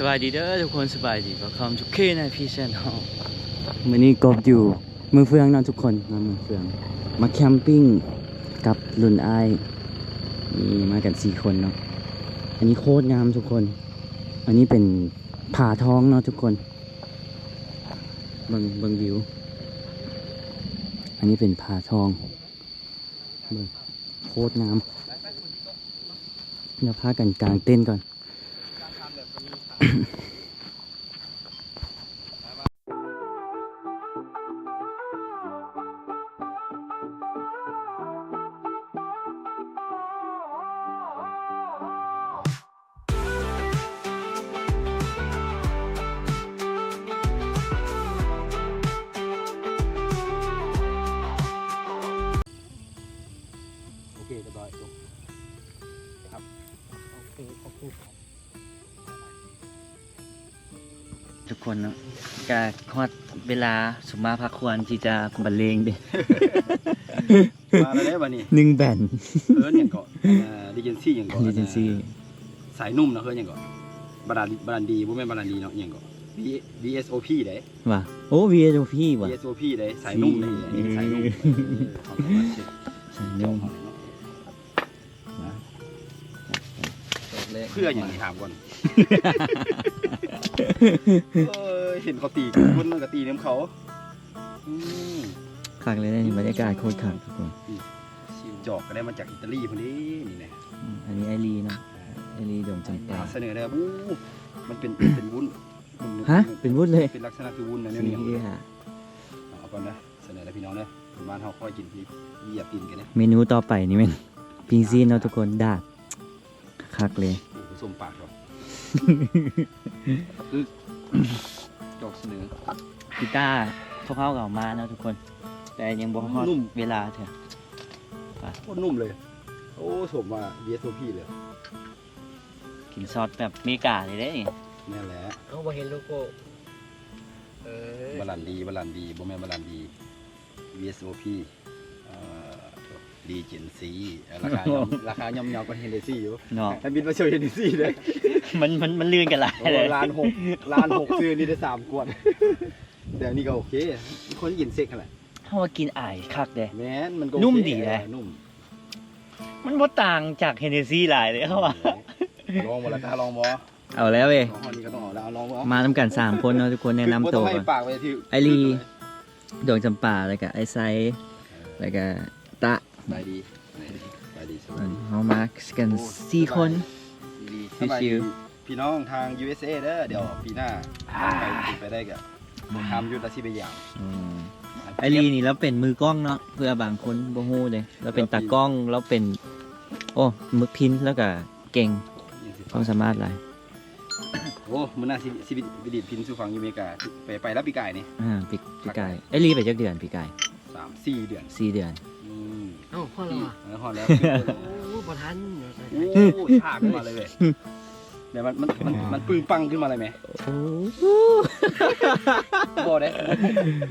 ສະບາຍດີເດີທຸກຄົນ ສະບາຍດີ Welcome to K nine P Channel. ມື້ນີ້ກົບຢູ່ເມືອງເຟືອງເນາະທຸກຄົນ ມາເມືອງເຟືອງ ມາແຄມປິງກັບລຸ້ນອ້າຍ ນີ້ມາກັນສີ່ຄົນເນາະ. ອັນນີ້ໂຄດງາມທຸກຄົນ ອັນນີ້ເປັນຜາທອງເນາະທຸກຄົນ ເບິ່ງ ເບິ່ງວິວ ອັນນີ້ເປັນຜາທອງ ເບິ່ງ ໂຄດງາມ. ດຽວພາກັນກາງເຕັນກ່ອນ. ໂອເຄ ຮຽບຮ້ອຍ ຈົບ ຄັບ ໂອເຄ ຂອບຄຸນ. ທຸກຄົນເນາະ ກະຮອດເວລາສົມມາພາຄວນທີ່ຈະບັນເລງເດ້ ມາແລ້ວເດ້ບັດນີ້ ໜຶ່ງແບນ ເອີ້ນຫຍັງເກາະ ເອີ ຣີເຈນຊີຫຍັງເກາະ ຣີເຈນຊີ ສາຍໜຸ່ມເນາະ ເອີ້ນຫຍັງເກາະ ບາດານ ບາດານດີ ບໍ່ແມ່ນບາດານດີເນາະ ຫຍັງເກາະ ວີ ວີເອສໂອພີເດ້ ວ່າ ໂອ້ ວີເອສໂອພີ ວ່າ ວີເອສໂອພີເດ້ ສາຍໜຸ່ມເດ້ ສາຍໜຸ່ມ ເອີ ເຮົາສາມາດເຊັກ ສາຍໜຸ່ມ ເນາະ ເພື່ອຫຍັງນີ້ ຖາມກ່ອນ ເອີຍ ເຫັນເຂົາຕີກັນ ມັນກະຕີນຳເຂົາ ອືມ ຄັກເລີຍເດ້ ບັນຍາກາດໂຄດຄັກທຸກຄົນ ອືມ ຈອກກະໄດ້ມາຈາກອີຕາລີພຸ້ນເດ້ ນີ້ນະ ອືມ ອັນນີ້ອ້າຍລີເນາະ ອ້າຍລີດວງຈຳປາ ສະເໜີແດ່ ອູ້ ມັນເປັນ ເປັນວຸ້ນ ຮະ ເປັນວຸ້ນເລີຍ ເປັນລັກສະນະຄືວຸ້ນນະ ແນວນີ້ ເອົາກ່ອນເດີ ສະເໜີເດີພີ່ນ້ອງເດີ ບ້ານເຮົາຄ່ອຍກິນທີ່ຢຽບຕີນກັນເດ້ ເມນູຕໍ່ໄປນີ້ແມ່ນປີ້ງຊີ້ນເນາະທຸກຄົນ ດາດ ຄັກເລີຍ ໂອ້ ສົມປາກເນາະ ອື ຈອກສະເໜີ ກີຕາ ພວກເຮົາກະເອົາມາເນາະທຸກຄົນ ແຕ່ຍັງບໍ່ຮອດເວລາເທື່ອ ໂຄດນຸ້ມເລີຍ ໂອ້ ສົມວ່າ ວີເອສໂອພີເລີຍ ກິນຊອດແບບເມກາເລີຍເດ້ ແມ່ນແຫຼະ ເຮົາບໍ່ເຫັນໂລໂກ້ ເອີ ບາລັນດີ ບາລັນດີ ບໍ່ແມ່ນບາລັນດີ ວີເອສໂອພີ ເອີ ຣີເຈນຊີ ລາຄາຍ່ອມ ລາຄາຍ່ອມເຍົາກວ່າເຮນເນຊີຢູ່ເນາະ ແຕ່ບິດມາຊ່ວຍເຮນເນຊີເດ້ ມັນ ມັນ ມັນລື່ນກັນຫຼາຍ ໂອ້ ລ້ານຫົກ ລ້ານຫົກ ຊື້ນີ້ໄດ້ສາມຂວດ ແຕ່ອັນນີ້ກະໂອເຄ ຄົນກິນເຊັກຫັ້ນແຫຼະ ເຮົາວ່າກິນອາຍຄັກເດ້ ແມ່ນ ມັນກະໂອເຄ ນຸ້ມດີເດ້ ເອີ ນຸ້ມ ມັນບໍ່ຕ່າງຈາກເຮນເນຊີຫຼາຍເດ້ ເຮົາວ່າ ລອງບໍ່ລະ ກ້າລອງບໍ່? ເອົາແລ້ວເວີຍ ມານຳກັນສາມຄົນເນາະທຸກຄົນ ແນະນຳໂຕກ່ອນ ອ້າຍລີ ດວງຈຳປາ ແລ້ວກະອ້າຍໄຊ ແລ້ວກະຕະ ສະບາຍດີ ສະບາຍດີ ສະບາຍດີ ເຮົາມາກັນສີ່ຄົນ ຊິວໆ ພີ່ນ້ອງທາງຢູເອສເອເດີ ດຽວປີໜ້າ ໄປ ໄປໄດ້ກະ ບໍ່ຂ້າມຢຸດລະຊິໄປຢາມ ອືມ ອ້າຍລີນີ້ລາວເປັນມືກ້ອງເນາະ ເພື່ອບາງຄົນບໍ່ຮູ້ເດ້ ລາວເປັນຕາກ້ອງ ລາວເປັນ ໂອ້ ມືພິນ ລາວກະເກັ່ງ ຄວາມສາມາດຫຼາຍ ໂອ້ ມື້ໜ້າຊິ ຊິໄປດີດພິນສູ່ຟັງຢູ່ເມກາ ໄປ ໄປລະປີກາຍນີ້ ອ່າ ປີ ປີກາຍ ອ້າຍລີໄປຈັກເດືອນປີກາຍ? ສາມສີ່ເດືອນ ສີ່ເດືອນ ອືມ ເອົ້າ ຮອດແລ້ວຫວາ? ເອີ ຮອດແລ້ວ ໂອ້ ບໍ່ທັນ ໂອ້ ຊ້າຂຶ້ນມາເລີຍເວີຍ ແບບມັນ ມັນ ມັນ ມັນປຶ້ງປັ້ງຂຶ້ນມາເລີຍແມ ໂອ້ ບໍ່ເດ້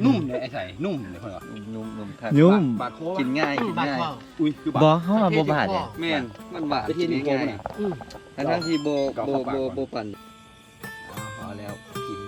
ນຸ້ມເດ້ ອ້າຍໄຊ ນຸ້ມເດ້ ເພິ່ນວ່າ ນຸ້ມ ນຸ້ມ ນຸ້ມຄັກ ນຸ້ມ ບາດ ບາດຄໍ ກິນງ່າຍ ກິນງ່າຍ ອຸ້ຍ ຄືບາດ ບໍ່ ເຮົາວ່າບໍ່ບາດເດ້ ແມ່ນ ມັນບາດ ກິນງ່າຍ ອືມ ທັງໆທີ່ບໍ່ ບໍ່ ບໍ່ ບໍ່ປານ ເອົາແລ້ວກິນ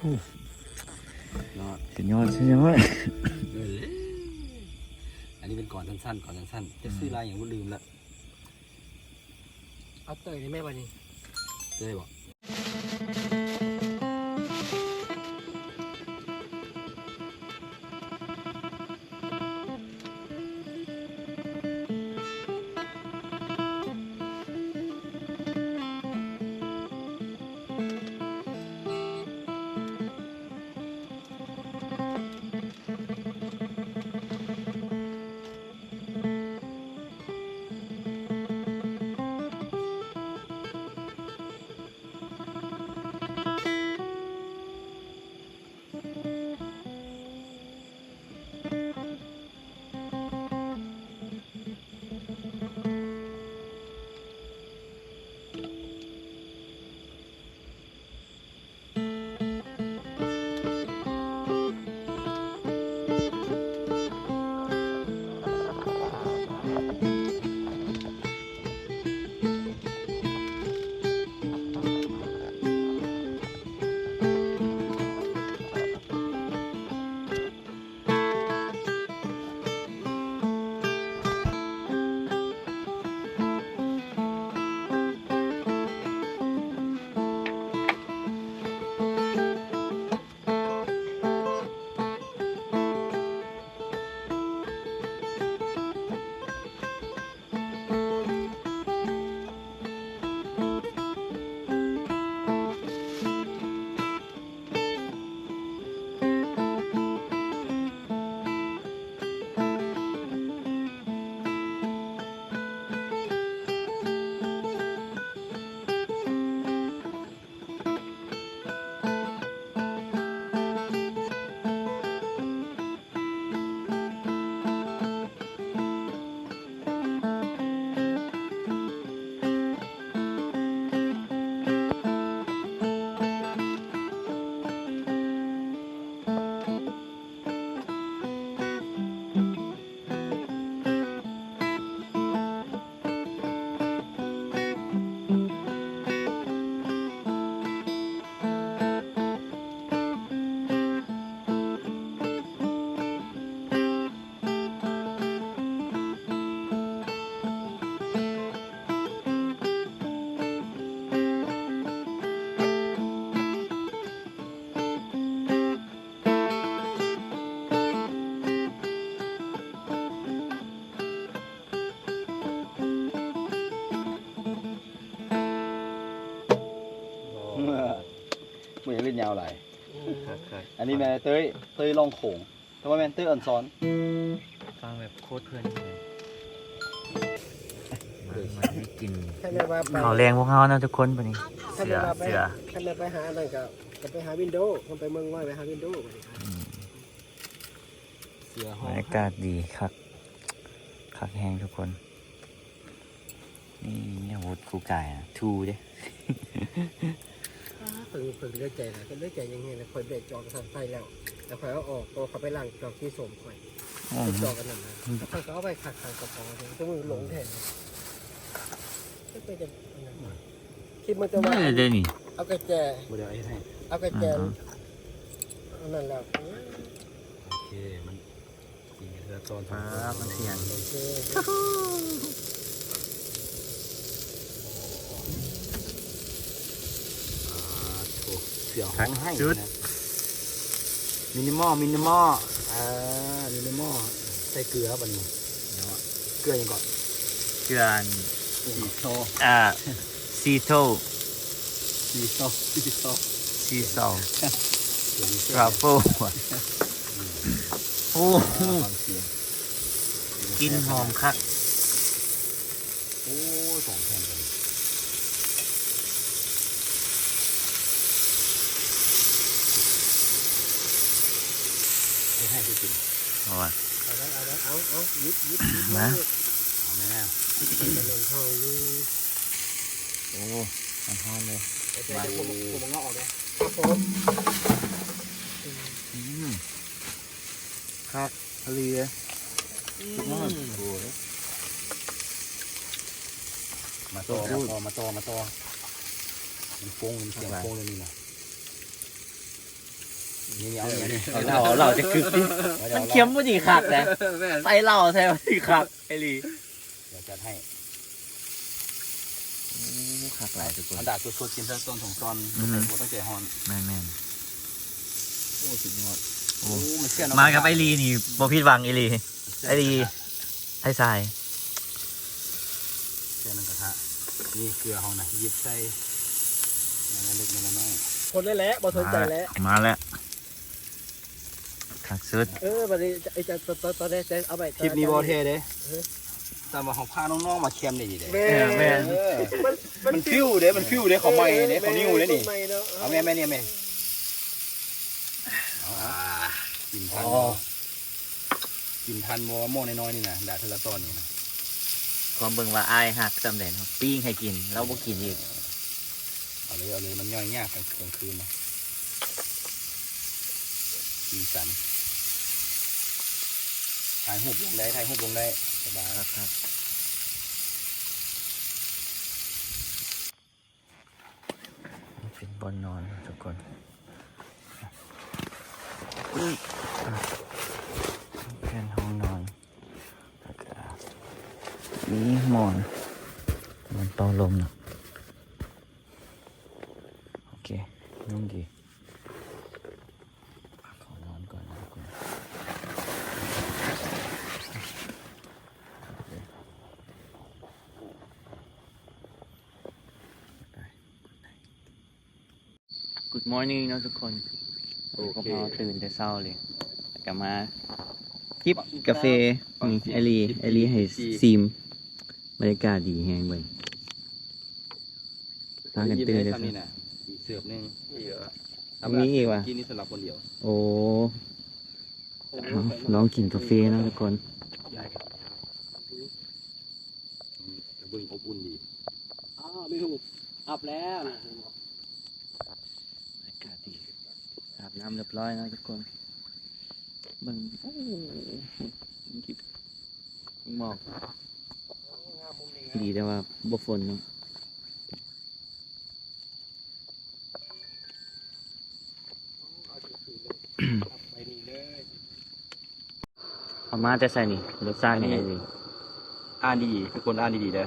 ຍອດ ສຸດຍອດ ສຸດຍອດ ເອີ ອັນນີ້ເປັນກ່ອນສັ້ນໆ ກ່ອນສັ້ນໆ ຈະຊື່ລາຍຫຍັງບໍ່ລືມລະ ເອົາເຕີຍໄດ້ແມ່ບາດນີ້ ເຕີຍບໍ່? ບໍ່ຢາກຫຼິ້ນຍາວຫຼາຍ. ອືມ ຄັກໆ ອັນນີ້ແມ່ນເຕີຍ ເຕີຍຮ້ອງໂຂງ ແຕ່ວ່າແມ່ນເຕີຍອອນຊອນ ຟັງແບບໂຄດເພື່ອນເລີຍ. ມາ ມາໄດ້ກິນ ຄັນແມ່ນວ່າໄປ ເຂົ້າແລງພວກເຮົານະທຸກຄົນ ບັດນີ້ ຄັນ ເສືອ ແມ່ນວ່າໄປ ເສືອ ຄັນແມ່ນໄປຫາອັນນັ້ນກໍ ກໍໄປຫາວິນໂດ ຄັນໄປເມືອງງອຍໄປຫາວິນໂດ ບັດນີ້ ອືມ ເສືອຫ້ອງ ບັນຍາກາດດີຄັກ ຄັກແຮງທຸກຄົນ. ນີ້ມີອາວຸດຄູ່ກາຍນະ ທູເດ້. ອ້າ ເພິ່ນ ເພິ່ນເຫຼືອໃຈນະ ເພິ່ນເຫຼືອໃຈຫຍັງແຮງນະ. ຂ້ອຍໄດ້ຈອກກະສັນໄຟແລ້ວ ແລ້ວຂ້ອຍເອົາອອກ ເພາະວ່າຂ້ອຍໄປລ້າງຈອກທີ່ໂສມຂ້ອຍ ອືມ ໄປຈອກອັນນັ້ນນະ ແລ້ວຂ້ອຍກໍເອົາໄວ້ຄັກໆ ກະເປົາ ຄືມືຫຼົງແທ້ນະ. ຈັກໄປຈະອັນນັ້ນ ຄິດເບິ່ງແຕ່ວ່າ ເອົາກະແຈ ບໍ່ໄດ້ເຮັດໃຫ້ ເອົາກະແຈ ອືມ ອັນນັ້ນແລ້ວ ໂອເຄ ມັນ ກິນເທື່ອຕອນ ປາບ ມັນສຽງ ໂອເຄ ອ່າ ໂຖ ເສືອຮ້ອງໄຫ້ ຄັກສຸດ ນະ minimal minimal ເອີ minimal ໃສ່ເກືອບັດນີ້ເນາະ ເກືອຫຍັງເກາະ ເກືອອັນ ຊີໂຊ ອ່າ ຊີໂຊ ຊີໂຊ ຊີໂຊ ຊີໂຊ ທຣັບເຟິ້ນ ອືມ ໂອ້ ຟັງສຽງ ກິ່ນຫອມຄັກ. ໂອ້ຍ ຂອງແພງຈັງ ເຮັດໃຫ້ຄືກິນ ເອົາວ່າ ເອົາໄດ້ ເອົາໄດ້ ເອົາ ເອົາ ຫຍິບ ຫຍິບ ຫຍິບ ມາ ເອົາແມ່ ຈະເປັນທອງຢູ່ ໂອ້ ຮ້ອນໆເລີຍ ມາ ເອົາເອົາເອົາເອົາ ອືມ ຄັກອີ່ຫຼີເດ້ ອືມ ສຸດຍອດ ໂອ້ຍ ມາຕໍ່ ມາຕໍ່ ມາຕໍ່ ມັນຟົງ ມັນສຽງຟົງເລີຍນີ້ນະ. ນີ້ໆ ເອົານີ້ ເອົາເຫຼົ້າ ເອົາເຫຼົ້າຈັກກຶກຕິ ມັນເຄັມບໍ່ດີຄັກນະ ແມ່ນ ໃສ່ເຫຼົ້າໃສ່ມັນດີຄັກອີ່ຫຼີ ດຽວຈັດໃຫ້ ໂອ້ ຄັກຫຼາຍທຸກຄົນ ອັນດາສົດໆ ກິນເທື່ອຕົ້ນສອງຕອນ ອືຮຶ ບໍ່ຕ້ອງໃຈຮ້ອນ ແມ່ນໆ ໂອ້ ສຸດຍອດ ໂອ້ ໂອ້ ມາກັບອ້າຍລີນີ້ບໍ່ຜິດຫວັງອີ່ຫຼີ ອ້າຍລີ ໄອ້ຊາຍ ເຄື່ອງໜຶ່ງກະທະ ນີ້ເກືອເຮົານະ ຫຍິບໃສ່ ໜ້ອຍເລັກໜ້ອຍນ້ອຍ ຄົນນັ້ນແຫຼະ ບໍ່ສົນໃຈແຫຼະ ມາແລ້ວ ຄັກສຸດ ເອີ ບັດນີ້ ຕອນ ຕອນ ຕອນແລກ ເອົາໄປ ຄລິບນີ້ບໍ່ແທ້ເດ້ ເອີ ແຕ່ວ່າເຮົາພານ້ອງໆ ມາແຄມນີ້ເດ້ ແມ່ນ ເອີ ແມ່ນ ເອີ ມັນ ມັນ ມັນຟິວເດ້ ມັນຟິວເດ້ ເຂົາໃໝ່ເດ້ ເອີ ເຂົານິວເດ້ນີ້ ເອີ ເອົາແມ່ ແມ່ນີ້ແມ່ ອ່າ ກິນທັນບໍ່? ອໍ ກິນທັນບໍ່? ໝໍ້ນ້ອຍໆ ນີ້ນະ ດາເທື່ອລະຕອນນີ້ນະ ຄວາມເບິ່ງວ່າອ້າຍຮັກສ່ຳໃດເນາະ ປີ້ງໃຫ້ກິນ ລາວບໍ່ກິນອີກ ເອີ ເອົາເລີຍ ເອົາເລີຍ ມັນຍ່ອຍຍາກກາງ ກາງຄືນນະ ສີສັນ ຖ່າຍຮູບລົງໄດ້ ຖ່າຍຮູບລົງໄດ້ ສະບາຍ ຄັກໆ. ເປັນບ່ອນນອນທຸກຄົນ ແຜ່ນຫ້ອງນອນ ແລ້ວກະມີໝອນ ໝອນເປົ່າລົມເນາະ ໂອເຄ ນຸ່ມດີ. ຂໍນອນກ່ອນນະທຸກຄົນ Good morning ເນາະທຸກຄົນ ໂອເຄ ພວກເຮົາຕື່ນແຕ່ເຊົ້າເລີຍ ແລ້ວກະມາຈິບກາເຟ ນີ້ ໄອລີ ໄອລີໃຫ້ຊີມ ບັນຍາກາດດີແຮງເບິ່ງ ພາກັນຕື່ນເລີຍ ມີອີກຫວາ? ກິນນີ້ສຳລັບຄົນດຽວ ໂອ້ ເອົາ ລອງກິນກາເຟເນາະທຸກຄົນ ອືມ ກະເບິ່ງອົບອຸ່ນດີ ອ້າວ ມີຮູບ ອັບແລ້ວນະ ເຫັນບໍ່ ອາກາດດີ ອາບນ້ຳຮຽບຮ້ອຍເນາະທຸກຄົນ ເບິ່ງ ໂອ້ ໝອກ ດີແຕ່ວ່າບໍ່ຝົນເນາະ ເອົາມາແຕ່ໃສນີ້? ລົດຊາດຫຍັງ? ອ່ານດີໆ ທຸກຄົນອ່ານດີໆເດີ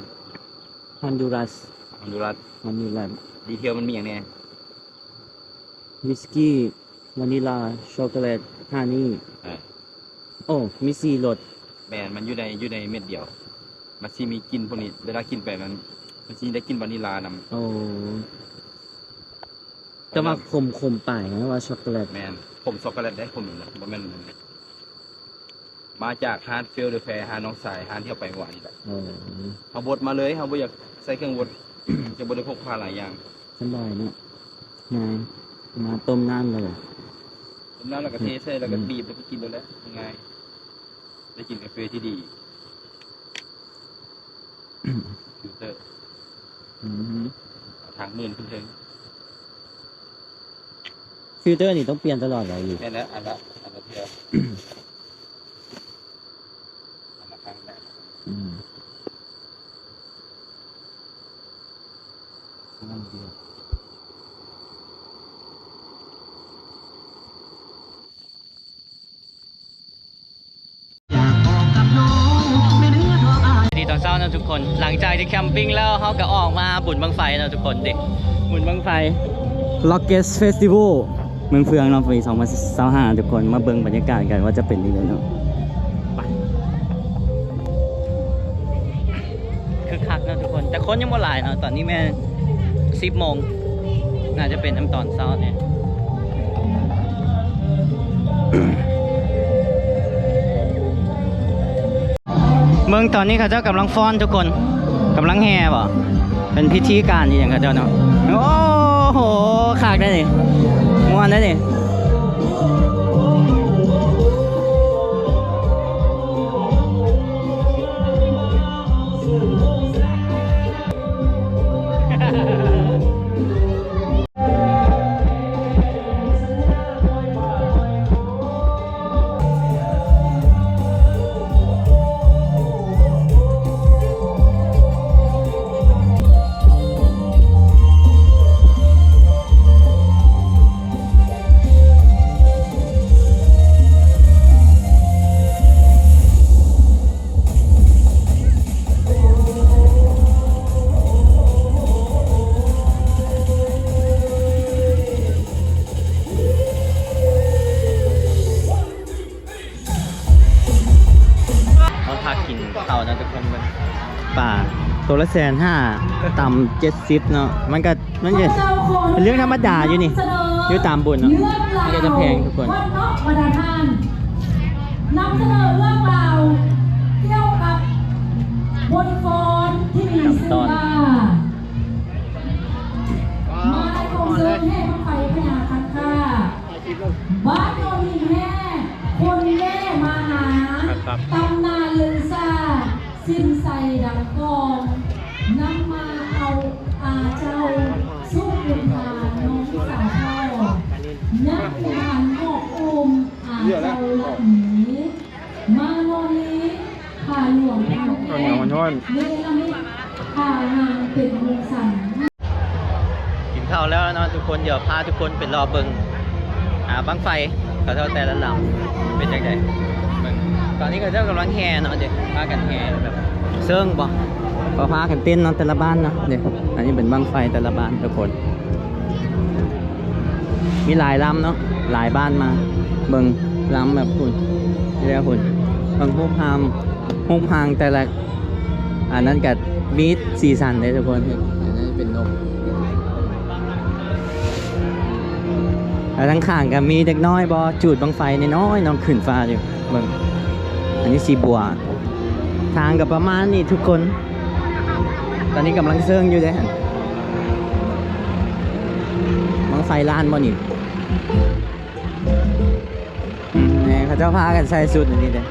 ຮອນດູຣັສ ຮອນດູຣັສ ຮອນດູຣັສ ດີເທວມັນມີຫຍັງແດ່? ວິສກີ ວານິລາ ຊັອກໂກແລັດ ຮານີ ເອີ ໂອ້ ມີສີ່ລົດ ແມ່ນ ມັນຢູ່ໃນ ຢູ່ໃນເມັດດຽວ ມັນຊິມີກິ່ນພວກນີ້ ເວລາກິນໄປມັນ ມັນຊິໄດ້ກິ່ນວານິລານຳ ໂອ້ ແຕ່ວ່າຂົມໆ ປາຍ ແມ່ນວ່າຊັອກໂກແລັດ ແມ່ນ ຂົມຊັອກໂກແລັດເດ້ ຂົມ ບໍ່ແມ່ນ ມາຈາກຮ້ານ Philadelphia ຮ້ານນ້ອງຊາຍ ຮ້ານທີ່ເຮົາໄປເມື່ອວານນີ້ແຫຼະ ໂອ້ ເຮົາບົດມາເລີຍ ເຮົາບໍ່ຢາກໃສ່ເຄື່ອງບົດ ຈະບໍ່ໄດ້ພົກພາຫຼາຍຢ່າງ ສະບາຍເນາະ ງ່າຍ ມາຕົ້ມນ້ຳແລ້ວ ຕົ້ມນ້ຳແລ້ວກະເທໃສ່ ແລ້ວກະ ອືມ ບີບ ແລ້ວກະກິນໂລດແຫຼະ ງ່າຍ ໄດ້ກິນກາເຟທີ່ດີ ຟິວເຕີ ອືມ ທາງໝື່ນຂຶ້ນເທິງ ຟິວເຕີນີ້ຕ້ອງປ່ຽນຕະຫຼອດຫວາ? ແມ່ນແລ້ວ ອັນລະ ອັນລະເທື່ອ ອັນລະຄັ້ງແຫຼະ ອືມ ຄັ້ງດຽວ. ດີຕອນເຊົ້າເນາະທຸກຄົນ ຫຼັງຈາກທີ່ແຄມປິງແລ້ວ ເຮົາກະອອກມາບຸນບັ້ງໄຟເນາະທຸກຄົນ ເດ ບຸນບັ້ງໄຟ Rockets Festival ເມືອງເຟືອງເນາະ ປີສອງພັນຊາວຫ້າ ທຸກຄົນ ມາເບິ່ງບັນຍາກາດກັນວ່າຈະເປັນຈັ່ງໃດເນາະ ໄປ. ຄຶກຄັກເນາະທຸກຄົນ ແຕ່ຄົນຍັງບໍ່ຫຼາຍເນາະ ຕອນນີ້ແມ່ນສິບໂມງ ໜ້າຈະເປັນນຳຕອນເຊົ້ານີ້ ເບິ່ງຕອນນີ້ເຂົາເຈົ້າກຳລັງຟ້ອນທຸກຄົນ ກຳລັງແຫ່ບໍ່ ເປັນພິທີການອີ່ຫຍັງເຂົາເຈົ້າເນາະ ໂອ້ໂຫ ຄັກເດ້ນີ້ ມ່ວນເດ້ນີ້. ໂຕລະແສນຫ້າ ຕ່ຳເຈັດສິບເນາະ ມັນກະ ມັນກະເປັນເລື່ອງທຳມະດາຢູ່ນີ້ ຢູ່ຕາມບຸນເນາະ ມັນກະຈະແພງທຸກຄົນ. ນຳສະເໜີເລື່ອງລາວກ່ຽວກັບບົດຟ້ອນທີ່ມີຊື່ວ່າ ມາລາຍກອງເຊີງແຫ່ບັ້ງໄຟພະຍາຄັນຄາ ບ້ານໂນນຫີນແຮ່ ຄົນແລມາຫາ ຕຳນານລືຊາ ສິນໄຊດັງກອງ ນຳມາເອົາອາເຈົ້າ ສຸບຸນທາ ນ້ອງສາວພໍ່ ຍັງຜູ້ພັນງອກອຸມອາເຈົ້າລັດນີ ມານອນລີ ຜາຫຼວງທຳແພງ ເນລະມິດ ຜາຫາງເປັນມຸງສັນ. ກິນເຂົ້າແລ້ວເນາະທຸກຄົນ ດຽວພາທຸກຄົນໄປລໍເບິ່ງ ອ່າ ບັ້ງໄຟເຂົາເຈົ້າແຕ່ລະລຳເປັນຈັ່ງໃດ. ເບິ່ງ ຕອນນີ້ເຂົາເຈົ້າກຳລັງແຫ່ເນາະ ເດ ພາກັນແຫ່ແບບເຊິ່ງບໍ ກໍພາກັນເຕັ້ນເນາະ ແຕ່ລະບ້ານເນາະ ເດ. ອັນນີ້ເປັນບັ້ງໄຟແຕ່ລະບ້ານທຸກຄົນ ມີຫຼາຍລຳເນາະ ຫຼາຍບ້ານມາ ເບິ່ງລຳແບບພຸ້ນ ເດ ພຸ້ນ ເບິ່ງຮູບຮ່າງ ຮູບຮ່າງແຕ່ລະ ອັນນັ້ນກະມີສີສັນເດ້ທຸກຄົນ ອັນນັ້ນເປັນນົກ ແລ້ວທາງຂ້າງກະມີເດັກນ້ອຍບໍ່ ຈູດບັ້ງໄຟນ້ອຍໆ ນ້ອງຂຶ້ນຟ້າຢູ່ ເບິ່ງ ອັນນີ້ສີບົວ ທາງກະປະມານນີ້ທຸກຄົນ ຕອນນີ້ກຳລັງເຊິ່ງຢູ່ເດ້ ບັ້ງໄຟລ້ານບໍ່ນີ້ ອືມ ແມ່ ເຂົາເຈົ້າພາກັນໃສ່ຊຸດອັນນີ້ເດ້.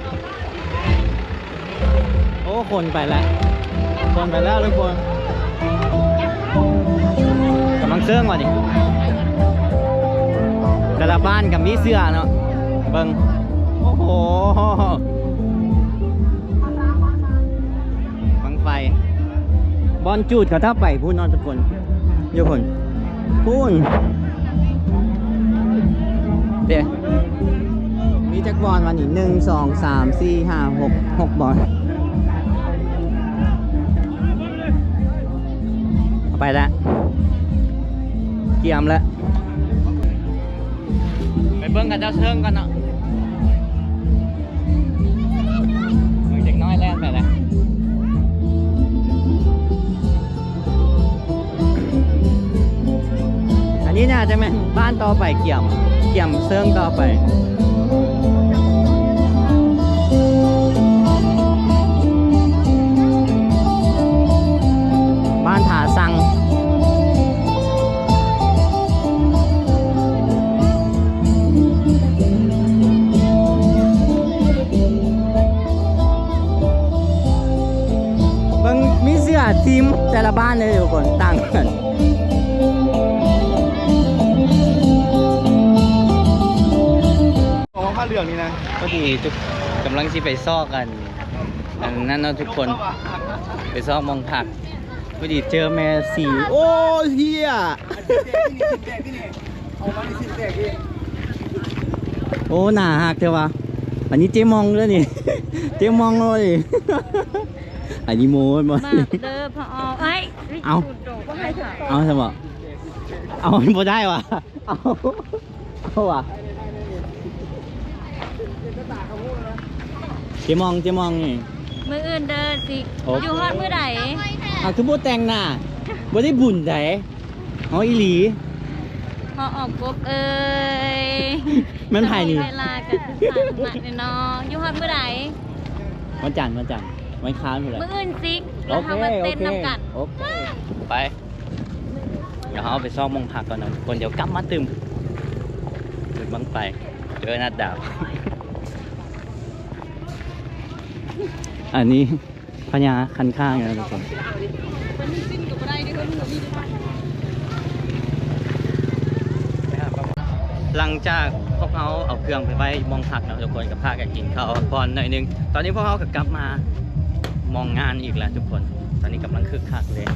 ໂອ້ ຄົນໄປແລ້ວ ຄົນໄປແລ້ວທຸກຄົນ ກຳລັງເຊິ່ງວ່ານີ້ ແຕ່ລະບ້ານກະມີເສື້ອເນາະ ເບິ່ງ ໂອ້ໂຫ ບັ້ງໄຟ ບ່ອນຈູດເຂົາເຈົ້າໄປພຸ້ນເນາະທຸກຄົນ ຢູ່ພຸ້ນ ພຸ້ນ ເດ້ ມີຈັກບ່ອນວະນີ້ ໜຶ່ງ ສອງ ສາມ ສີ່ ຫ້າ ຫົກ ຫົກບ່ອນ ເອົາໄປລະ ກຽມລະ ໄປເບິ່ງເຂົາເຈົ້າເຊິ່ງກ່ອນເນາະ ເບິ່ງເດັກນ້ອຍແລ່ນໄປລະ ອັນນີ້ໜ້າຈະແມ່ນບ້ານຕໍ່ໄປ ກຽມ ກຽມເຊິ່ງຕໍ່ໄປ ບ້ານຜາຊັງ ເບິ່ງ ມີເສື້ອທີມແຕ່ລະບ້ານເລີຍທຸກຄົນ ຕ່າງກັນ ອອກມາເລື່ອງນີ້ນະ ພໍດີຈຸກ ກຳລັງຊິໄປຊອກອັນ ອັນນັ້ນເນາະທຸກຄົນ ໄປຊອກໝ່ອງພັກ ພໍດີເຈີແມ່ສີ ໂອ້ຍ ເຫ້ຍ ໂອ້ ໜ້າຮັກແທ້ວ່າ ອັນນີ້ເຈມອງເດີນີ້ ເຈມອງເລີຍ ອັນນີ້ໂມ້ບໍ່ ມາເດີພໍ່ອອກ ເອີຍ ເອົ້າ ເອົາຊະບໍ ເອົາ ບໍ່ໄດ້ຫວາ ເອົາ ເອົາຫວາ ເຈມອງ ເຈມອງນີ້ ມື້ອື່ນເດີຊິ ໂອເຄ ຢູ່ຮອດມື້ໃດ ເອົາ ຄືບໍ່ແຕ່ງໜ້າ ບໍ່ໄດ້ບຸນໃດ ເອົາອີ່ຫຼີ ພໍ່ອອກກົກເອີຍ ແມ່ນໃຜນີ້ ເວລາກັນສານມາແນ່ນອນ ຢູ່ຮອດມື້ໃດ ວັນຈັນ ວັນຈັນ ວັນຄານພຸ້ນແຫຼະ ມື້ອື່ນຊິ ແລ້ວເຮົາມາເຕັ້ນນຳກັນ ໂອເຄ ໂອເຄ ໄປ ດຽວເຮົາໄປຊອກໝ່ອງພັກກ່ອນເນາະທຸກຄົນ ດຽວກັບມາຕື່ມ ຈຸດບັ້ງໄຟ ເຈີນັດດາວ ອັນນີ້ພະຍາຄັນຄາກເນາະທຸກຄົນ ຫຼັງຈາກພວກເຮົາເອົາເຄື່ອງໄປໄວ້ໝ່ອງພັກເນາະທຸກຄົນ ກໍພາກັນກິນເຂົ້າພັກຜ່ອນໜ້ອຍໜຶ່ງ ຕອນນີ້ພວກເຮົາກໍກັບມາໝ່ອງງານອີກແລ້ວທຸກຄົນ ຕອນນີ້ກຳລັງຄຶກຄັກເລີຍ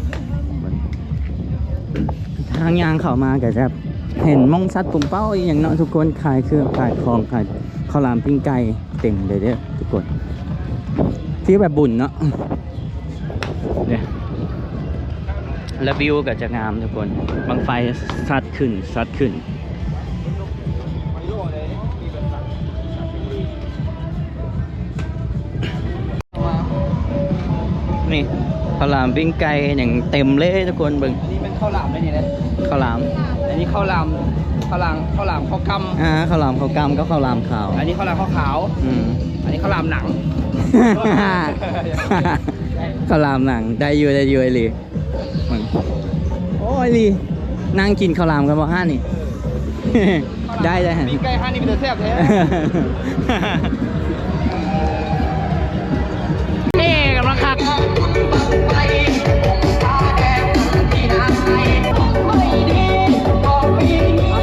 ທາງຍ່າງເຂົ້າມາກໍຈະເຫັນໝ່ອງສັດປຸມເປົ້າອີ່ຫຍັງເນາະທຸກຄົນ ຂາຍເຄື່ອງຂາຍຂອງ ຂາຍເຂົ້າຫຼາມປີ້ງໄກ່ເຕັມເລີຍເດີ້ທຸກຄົນ ຟີລແບບບຸນເນາະ ເນຍ ແລະ ວິວກໍຈະງາມທຸກຄົນ ບັ້ງໄຟສັດຂຶ້ນ ສັດຂຶ້ນ ນີ້ ເຂົ້າຫຼາມ ປີ້ງໄກ່ຫຍັງເຕັມເລີຍທຸກຄົນເບິ່ງ. ອັນນີ້ແມ່ນເຂົ້າຫຼາມເດ້ນີ້ເດ້ ເຂົ້າຫຼາມ. ອັນນີ້ເຂົ້າຫຼາມ ເຂົ້າຫຼາມ ເຂົ້າຫຼາມເຂົ້າກ່ຳ. ອ່າ ເຂົ້າຫຼາມເຂົ້າກ່ຳກັບເຂົ້າຫຼາມຂາວ. ອັນນີ້ເຂົ້າຫຼາມເຂົ້າຂາວ. ອືມ ອັນນີ້ເຂົ້າຫຼາມໜັງ. ເຂົ້າຫຼາມໜັງ ໄດ້ຢູ່ ໄດ້ຢູ່ ອີ່ຫຼີ. ໂອ້ຍ ອີ່ຫຼີ ນັ່ງກິນເຂົ້າຫຼາມກັນບໍ່ຮ້ານນີ້? ໄດ້ ໄດ້ ປີ້ງໄກ່ຮ້ານນີ້ເປັນຕາແຊບແທ້. ເອີ ກຳລັງຄັກ. ເອົາ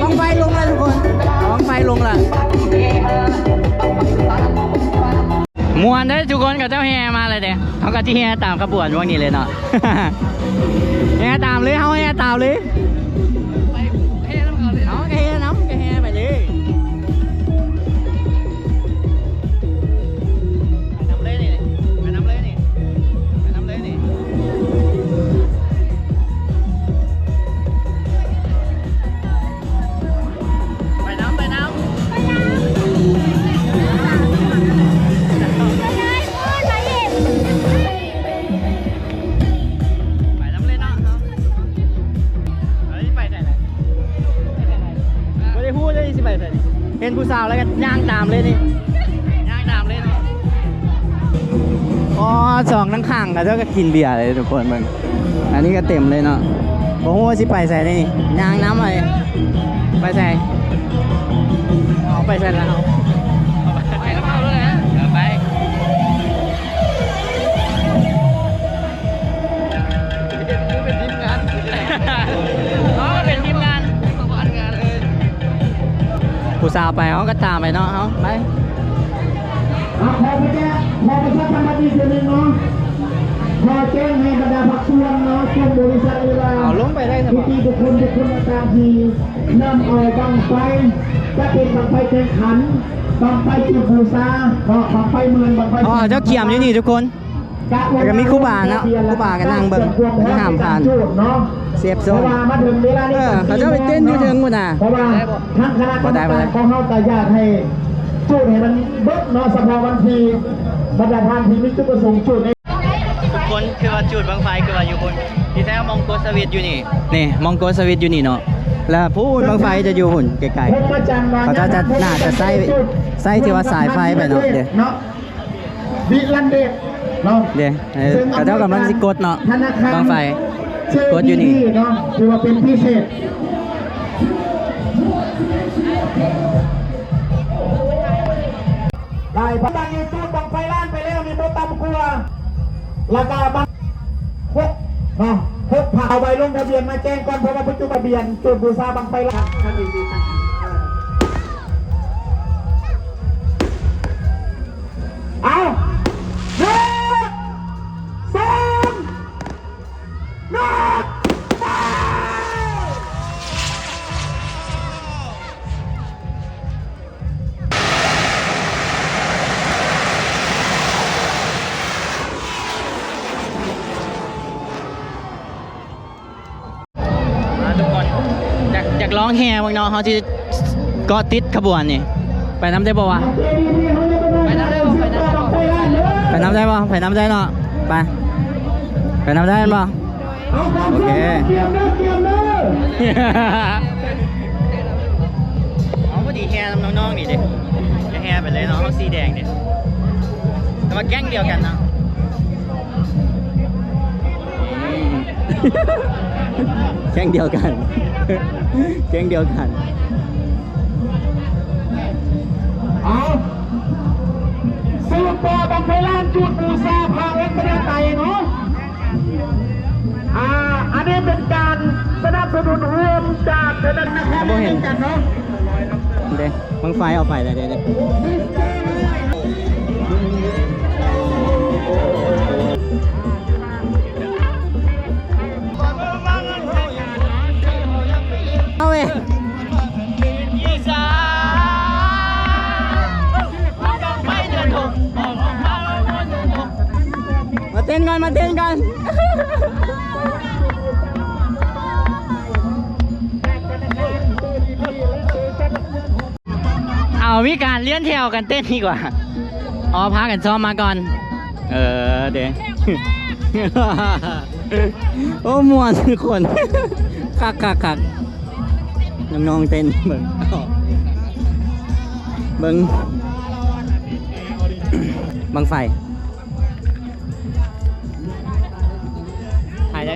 ບັ້ງໄຟລົງແລ້ວທຸກຄົນ ເອົາບັ້ງໄຟລົງແລ້ວ. ມ່ວນເດ້ທຸກຄົນ ເຂົາເຈົ້າແຫ່ມາເລີຍເດ້. ເຮົາກໍຊິແຫ່ຕາມຂະບວນພວກນີ້ເລີຍເນາະ. ແຫ່ຕາມເລີຍ ເຮົາແຫ່ຕາມເລີຍ. ເຮົາກໍແຫ່ນຳ ກໍແຫ່ໄປເລີຍ. ໄປນຳເລີຍນີ້ ໄປນຳເລີຍນີ້ ໄປນຳເລີຍນີ້. ໄປນຳ ໄປນຳ ໄປນຳ ໄປນຳເລີຍເນາະ. ເຮົາຊິໄປໃສລະ ບໍ່ໄດ້ຮູ້ເລີຍຊິໄປໃສ. ເຫັນຜູ້ສາວແລ້ວກໍຍ່າງຕາມເລີຍນີ້ ຍ່າງຕາມເລີຍນີ້. ອໍ ສອງຂ້າງໆ ເຂົາເຈົ້າກໍກິນເບຍເລີຍທຸກຄົນເບິ່ງ. ອັນນີ້ກໍເຕັມເລີຍເນາະ ບໍ່ຮູ້ວ່າຊິໄປໃສນີ້ ຍ່າງນຳໄປ ໄປໃສ ເອົາໄປໃສລະ ເອົາໄປນຳເຂົາໂລດແຫຼະ ເອີ ໄປ ເປັນທີມງານ ເປັນທີມງານ ຜູ້ສາວໄປ ເຮົາກໍຕາມໄປເນາະ ເຮົາໄປ. ອ່າ ຂໍປະຊາ ຂໍປະຊາສຳພັນອີກເທື່ອໜຶ່ງເນາະ ຂໍແຈ້ງໃຫ້ບັນດາພາກສ່ວນເນາະ ເຊັ່ນບໍລິສັດ ຫຼືວ່າ ເອົາລົງໄປໄດ້ຊະບໍ່ ພີ່ໆທຸກຄົນ ທຸກຄົນຕ່າງໆທີ່ນຳເອົາບັ້ງໄຟ ຈະເປັນບັ້ງໄຟແຂ່ງຂັນ ບັ້ງໄຟຈຸດບູຊາເນາະ ບັ້ງໄຟເມືອນ ບັ້ງໄຟ ອໍ ເຈົ້າກຽມຢູ່ນີ້ທຸກຄົນ. ແລ້ວກໍມີຄູບາເນາະ ຄູບາກໍນັ່ງເບິ່ງ ເພິ່ນຫ້າມຜ່ານ ເຊຟໂຊນ. ເອີ ເຂົາເຈົ້າໄປເຕັ້ນຢູ່ເທິງພຸ້ນນະ ບໍ່ໄດ້ ບໍ່ໄດ້ ຂອງເຮົາກໍຢາກໃຫ້ຈູດໃຫ້ມັນເບິດເນາະ ສະເພາະວັນທີ ບັນດາທ່ານທີ່ມີຈຸດປະສົງຈູດໃນ ທຸກຄົນ ຄືວ່າຈູດບັ້ງໄຟ ຄືວ່າຢູ່ພຸ້ນ ທີ່ແທ້ໝ່ອງກົດສະວິດຢູ່ນີ້ ນີ້ ໝ່ອງກົດສະວິດຢູ່ນີ້ເນາະ ແລ້ວພຸ້ນບັ້ງໄຟຈະຢູ່ພຸ້ນໄກໆ ເຂົາເຈົ້າຈະ ໜ້າຈະໃຊ້ ໃຊ້ທີ່ວ່າສາຍໄຟໄປເນາະ ເດ້. ວິລັນເດດເນາະ ເດ້ ເອີ ເຂົາເຈົ້າກຳລັງຊິກົດເນາະ ບັ້ງໄຟ ກົດຢູ່ນີ້ເນາະ ຖືວ່າເປັນພິເສດ ໄດ້ບັ້ງຢູທູບ ບັ້ງໄຟລ້ານໄປແລ້ວນີ້ບໍ່ຕ່ຳກວ່າ ລາຄາບັ້ງຫົກເນາະ ຫົກພັນ ເອົາໃບລົງທະບຽນມາແຈ້ງກ່ອນ ເພາະວ່າປັດຈຸບັນທະບຽນຈຸດບູຊາບັ້ງໄຟລ້ານ ເອົາ ໜຶ່ງ ສອງ ໜຶ່ງ ໄປ! ມາທຸກຄົນ ຢາກ ຢາກລອງແຫ່ເບິ່ງເນາະ ເຮົາຊິເກາະຕິດຂະບວນນີ້ ໄປນຳໄດ້ບໍ່ວະ? ໄປນຳໄດ້ບໍ່? ໄປນຳໄດ້ບໍ່? ໄປນຳໄດ້ເນາະ ໄປ ໄປນຳໄດ້ແມ່ນບໍ່? ໂອເຄ ເອົາ ພໍດີແຫ່ນຳນ້ອງໆນີ້ເດ້ ຈະແຫ່ໄປເລີຍເນາະ ເຮົາສີແດງເດ້ ແຕ່ວ່າແກ້ງດຽວກັນເນາະ. ແກ້ງດຽວກັນ ແກ້ງດຽວກັນ ເອົາ ສືບຕໍ່ບັ້ງໄຟລ້ານຈູດບູຊາພະລັດຕະນະໄຕເນາະ ອ່າ ອັນນີ້ເປັນການສະໜັບສະໜູນຮ່ວມຈາກທະນາຄານ ບໍ່ເຫັນ ກັນເນາະ ເດ້ ບັ້ງໄຟອອກໄປແລ້ວເດ້ ເດ້. ເອົາເວີຍ ມາເຕັ້ນກ່ອນ ມາເຕັ້ນກ່ອນ. ເອົາ ມີການລຽນແຖວກັນເຕັ້ນອີກວ່າ. ອໍ ພາກັນຊ້ອມມາກ່ອນ. ເອີ ເດ້. ໂອ້ ມ່ວນທຸກຄົນ ຄັກໆໆ ນ້ອງໆເຕັ້ນເບິ່ງ ເບິ່ງບັ້ງໄຟ ຖ່າຍໄດ້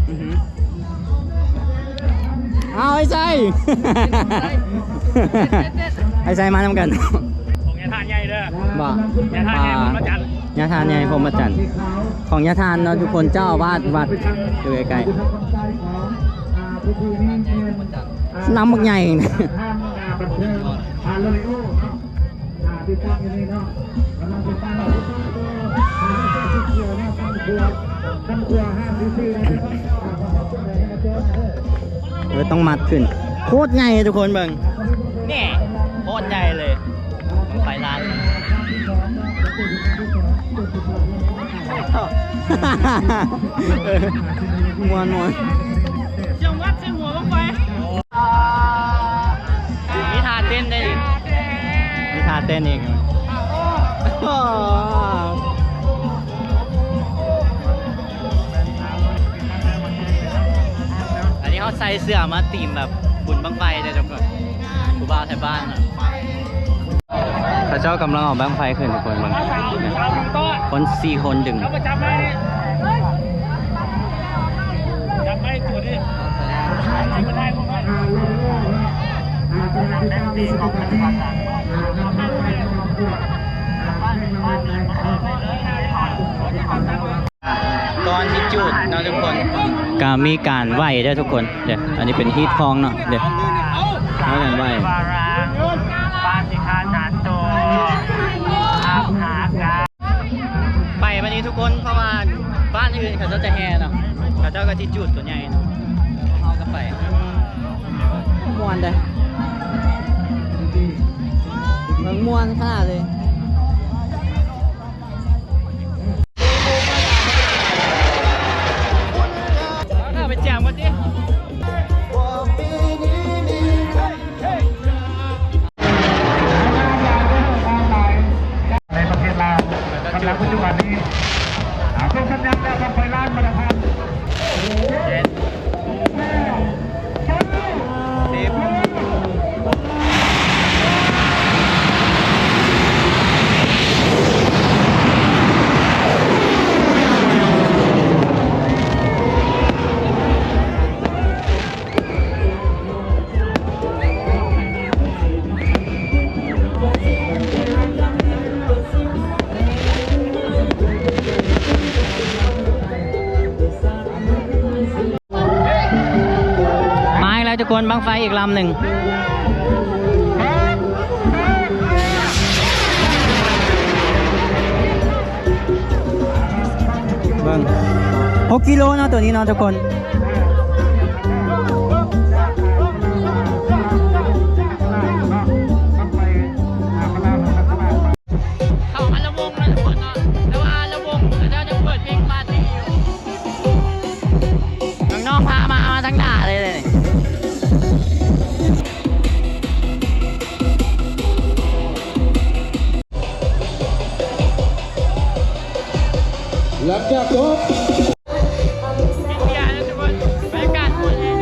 ອືຮຶ ເອົາ ໄອ້ໄຊ ໄອ້ໄຊມານຳກັນ ຂອງຍາທ່ານໃຫຍ່ເດີ ບໍ່ ຍາທ່ານໃຫຍ່ ອ່າ ພົມມະຈັນ ຍາທ່ານໃຫຍ່ພົມມະຈັນ ຂອງຍາທ່ານເນາະທຸກຄົນ ເຈົ້າອາວາດວັດຢູ່ໃກ້ໆ ນຳບັກໃຫຍ່ ເອີ ຕ້ອງມັດຂຶ້ນ ໂຄດໃຫຍ່ທຸກຄົນເບິ່ງ ນີ້ໂຄດໃຫຍ່ເລີຍ ໄຟລ້ານ ເອີ ມ່ວນໆ ສຽງວັດໃສ່ຫົວບັ້ງໄຟ. ມີທ່າເຕັ້ນໄດ້ອີກ ມີທ່າເຕັ້ນອີກ ອັນນີ້ເຮົາໃສ່ເສື້ອມາທີມແບບບຸນບັ້ງໄຟເດ້ທຸກຄົນ ຜູ້ບ່າວໄທບ້ານເນາະ ເຂົາເຈົ້າກຳລັງເອົາບັ້ງໄຟຂຶ້ນທຸກຄົນເບິ່ງ ຄົນສີ່ຄົນດຶງ ກ່ອນຊິຈູດເນາະທຸກຄົນ ກະມີການໄຫວ້ເດີທຸກຄົນ ເດີ ອັນນີ້ເປັນຮີດຄອງເນາະ ເດີ ເຮົາກະໄຫວ້ ໄປບັດນີ້ທຸກຄົນ ເພາະວ່າບ້ານອື່ນເຂົາເຈົ້າຈະແຫ່ເນາະ ເຂົາເຈົ້າກະຊິຈູດໂຕໃຫຍ່ເນາະ ເຮົາກະໄປ ມ່ວນເດ້ ເບິ່ງມ່ວນຂະໜາດເລີຍ. ເອົາໄປແຈມກ່ອນຕິ ໃນປະເທດລາວ ສຳລັບປັດຈຸບັນນີ້ ເອົາ ສົ່ງສັນຍານແລ້ວ ບັ້ງໄຟລ້ານມາດາທານ ເຈັດ ມາອີກແລ້ວທຸກຄົນ ບັ້ງໄຟອີກລຳໜຶ່ງ ເບິ່ງ ຫົກກິໂລເນາະ ໂຕນີ້ເນາະທຸກຄົນ ເຂົ້າອັນລະວົງແລ້ວທຸກຄົນເນາະ ແຕ່ວ່າອັນລະວົງ ເຂົາເຈົ້າຈະເປີດເພງປາຕີ້ຢູ່ ນ້ອງໆພາມາ ມາທາງໜ້າເລີຍ ຫຼັງຈາກຈົບ ກິນເບຍແລ້ວທຸກຄົນ ບັນຍາກາດມ່ວນແຮງ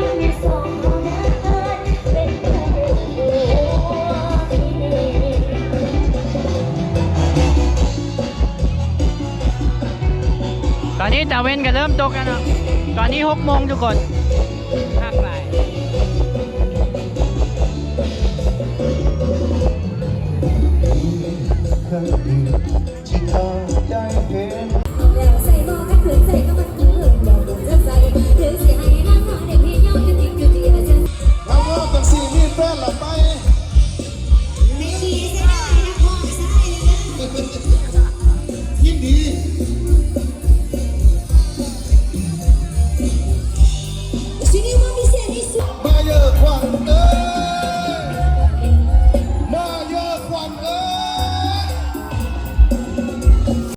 ຕອນນີ້ຕາເວັນກະເລີ່ມຕົກແລ້ວເນາະ ຕອນນີ້ຫົກໂມງທຸກຄົນ ຄັກຫຼາຍ.